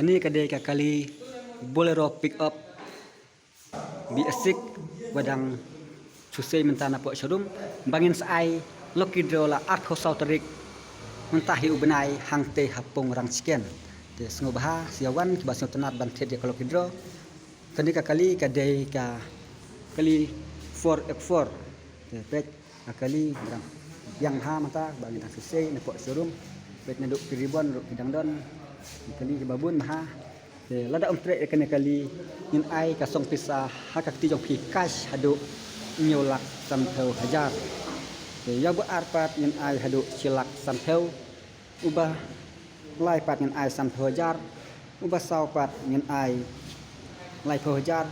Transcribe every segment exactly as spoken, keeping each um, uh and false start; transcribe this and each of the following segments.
Kane ka dei ka kali Bolero pick up B S six ba dang shu sei mynta napoh showroom, ba ngin sa ai lucky draw la arphew saw tarik mynta hi u bnai hangtei ha Pung Rang Chicken. Te sngewbha sa ïa wan kiba sngewtynnat ban thied ïa ka lucky draw. Kane ka kali ka dei ka kali four X four. Te peit ka kali ba dang biang bha mynta ba ngin dang shu sei napoh showroom. Peit naduh ki ribbon ruh ki dang don. Kali kiba bun bha. Te lada ym treh ïa kane ka kali ngin ai ka song pisa ha ka kti jong phi cash haduh hynñiew lak sanphew hajar. Te ïa uba ar pat ngin ai haduh shi lak sanphew, uba lai pat ngin ai sanphew hajar, uba saw pat ngin ai laiphew hajar,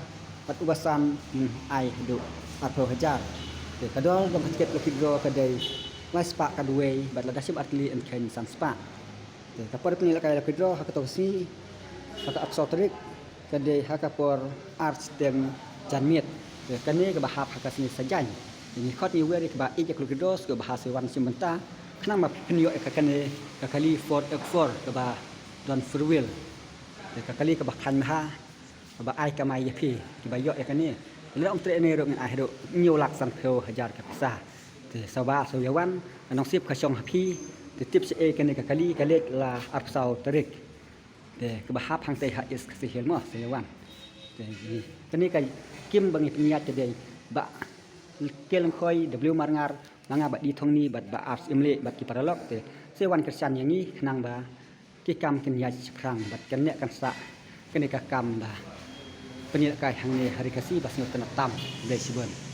bad uba san ngin ai haduh arphew hajar. Te ka dor jong ka tiket lucky draw ka dei lai spah ka duwai bad lada shim artylli yn kheiñ san spah. Te ka por pynïalehkai lucky draw ha kato ka sngi, ha ka arphew saw tarik, ka dei ha ka por ar shiteng janmiet. Te kane kaba hap ha ka sngi Saitjaiñ. Te ngi khot ngi wer ïa kiba ïeit ïa ka lucky draw sngewbha sa wan shim bynta khnang ba phin ïoh ïa ka kane ka kali four X four kaba don four wheel. Te ka kali kaba khlaiñ bha, kaba ai kamai ïa phi kiba ïoh ïa kane. Lada ym treh ne ruh ngin ai haduh hynñiew lak sanphew hajar ka pisa. Te sngewbha sa ïa wan, ka nongsip ka shong ha phi. Te tip shaei kane ka kali, ka leit la arphew saw tarik. Te kaba hap hangtei ha East Khasi Hills mo, sa ïa wan. Te ngi, kane ka kim ba ngi pynïaid ka dei Bah K. Lyngkhoi, W. Marngar, ma nga Bah D. Thongni bad Bah R. Syiemlieh bad ki paralok. Te sa ïa wan kyrshan ïa ngi khnang ba ki kam kin ïaid shaphrang bad kan neh kan sah kane ka kam ba pynïalehkai hangne ha Ri Khasi ba sngewtynnat tam. Khublei shibun.